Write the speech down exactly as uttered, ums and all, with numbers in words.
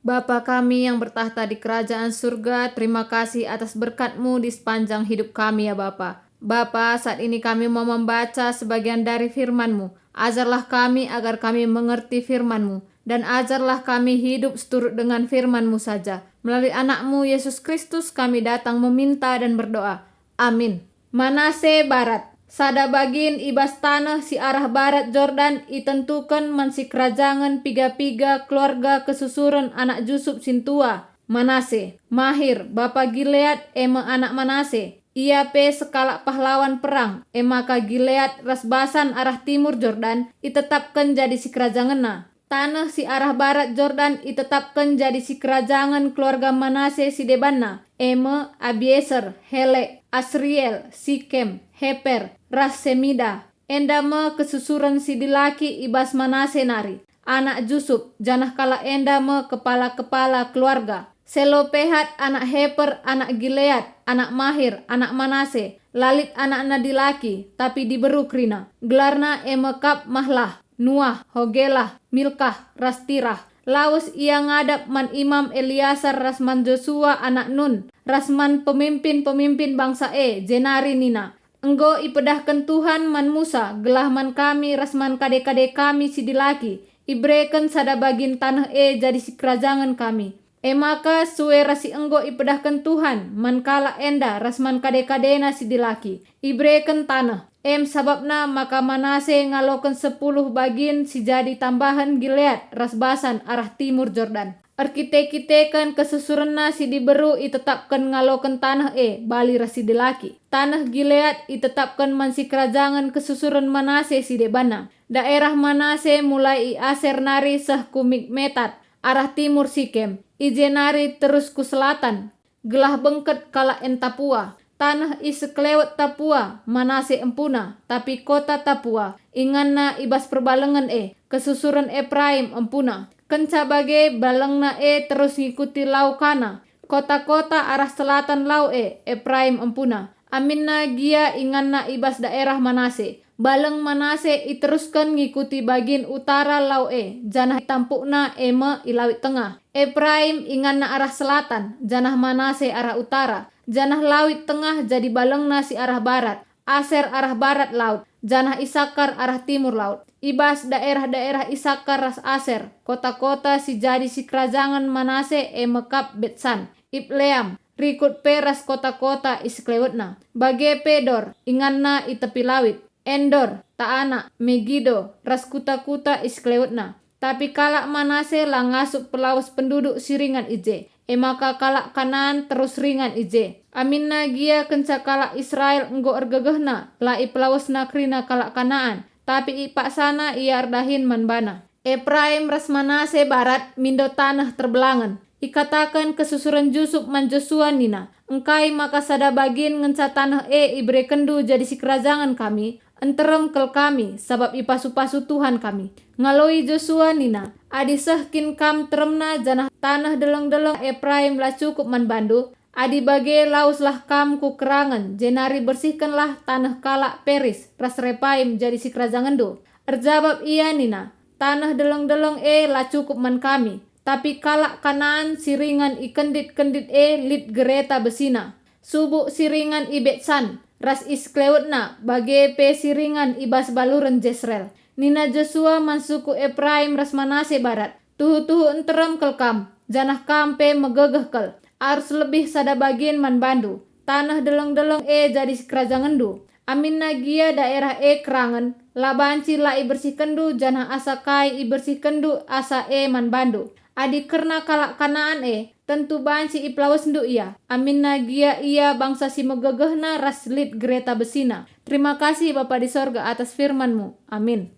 Bapa kami yang bertakhta di kerajaan surga, terima kasih atas berkat-Mu di sepanjang hidup kami, ya Bapa. Bapa, saat ini kami mau membaca sebagian dari firman-Mu. Ajarlah kami agar kami mengerti firman-Mu, dan ajarlah kami hidup seturut dengan firman-Mu saja. Melalui Anak-Mu, Yesus Kristus, kami datang meminta dan berdoa. Amin. Manase Barat. Sada bagin i bas taneh si arah barat Jordan itentuken man sikerajangen piga-piga keluarga kesusuren anak Jusup sintua, Manase. Mahir, bapa Gilead, e me anak Manase. Ia pe sekalak pahlawan perang, e maka Gilead ras Basan arah timur Jordan itetapken jadi sikerajangenna. Taneh si arah barat Jordan itetapken jadi sikerajangen keluarga Manase si debanna, e me Abieser, Helek, Asriel, Sikem, Heper, ras Semida. Enda me kesusuren si dilaki i bas Manase nari, anak Jusup, janah kalak enda me kepala-kepala keluarga. Selopehat anak Heper, anak Gilead, anak Mahir, anak Manase, la lit anakna dilaki, tapi diberu kerina. Gelarna e me kap Mahlah, Nuah, Hogelah, Milkah, ras Tirah. Lawes ia ngadap man Imam Eleasar ras man Josua anak Nun, ras man pemimpin-pemimpin bangsa e, jenari nina, "Enggo ipedahken Tuhan man Musa gelah man kami ras man kade-kade kami si dilaki, ibereken sada bagin taneh e jadi sikerajangen kami." E maka sue ras si enggo ipedahken Tuhan man kalak enda ras man kade-kadena si dilaki, ibereken taneh. Em sabapna maka Manase ngaloken sepuluh bagin si jadi tambahen Gilead ras Basan arah timur Jordan. Erkite-kiteken kesusurenna si diberu itetapken ngaloken taneh e bali ras si dilaki. Taneh Gilead itetapken man sikerajangen kesusuren Manase si debanna. Daerah Manase mulai i Aser nari seh ku Mikmetat, arah timur Sikem, i je nari terus ku selatan, gelah bengket kalak en Tapua. Taneh i sekelewet Tapua, Manase empuna, tapi kota Tapua, inganna i bas perbalengen e, kesusuren Epraim empuna. Kenca bage, balengna e terus ngikuti Lau Kana. Kota-kota arah selatan lau e, Epraim empuna. Aminna gia inganna i bas daerah Manase. Baleng Manase iterusken ngikuti bagin utara lau e, janah tampukna e me i Lawit Tengah. Epraim inganna arah selatan, janah Manase arah utara, janah Lawit Tengah jadi balengna si arah barat, Aser arah barat laut, janah Isakar arah timur laut. I bas daerah-daerah Isakar ras Aser, kota-kota si jadi sikerajangen Manase e me kap Betsan, Ipleam, rikut pe ras kota-kota i sekelewetna. Bage pe Dor, inganna i tepi lawit. Endor, Taana, Megido, ras kuta-kuta i sekelewetna. Tapi kalak Manase la ngasup pelawes penduduk si ringan i je, e maka kalak Kanaan terus ringan i je. Aminna gia kenca kalak Israel enggo ergegehna, la ipelawesna kerina kalak Kanaan, tapi ipaksana ia erdahin man bana. Epraim ras Manase barat mindo taneh terbelangen. Ikataken kesusuren Jusup man Josua nina, "Engkai maka sada bagin ngenca taneh e iberekenndu jadi sikerajangen kami? Nterem kal kami, sabap ipasu-pasu Tuhan kami." Ngaloi Josua nina, "Adi seh kin kam teremna janah taneh deleng-deleng Epraim la cukup man bandu, adi bage laweslah kam ku kerangen, jenari bersihkenlah taneh kalak Peris ras Repaim jadi sikerajangenndu." Erjabap ia nina, "Taneh deleng-deleng e la cukup man kami, tapi kalak Kanaan si ringan i kendit-kendit e lit gereta besina. Subuk si ringan i Betsan ras i sekelewetna, bage pe si ringan i bas baluren Jesreel." Nina Josua man suku Epraim ras Manase barat, "Tuhu-tuhu nterem kal kam, janah kam pe megegeh kal. Arus lebih sada bagin man bandu. Taneh deleng-deleng e jadi sikerajangenndu. Aminna gia daerah e kerangen, la banci la ibersihkenndu, janah asa kai ibersihkenndu asa e man bandu. Adi kerna kalak Kanaan e, tentu banci ipelawesndu ia, aminna gia ia bangsa si megegehna ras lit gereta besina." Terima kasih, Bapa di sorga, atas firman-Mu. Amin.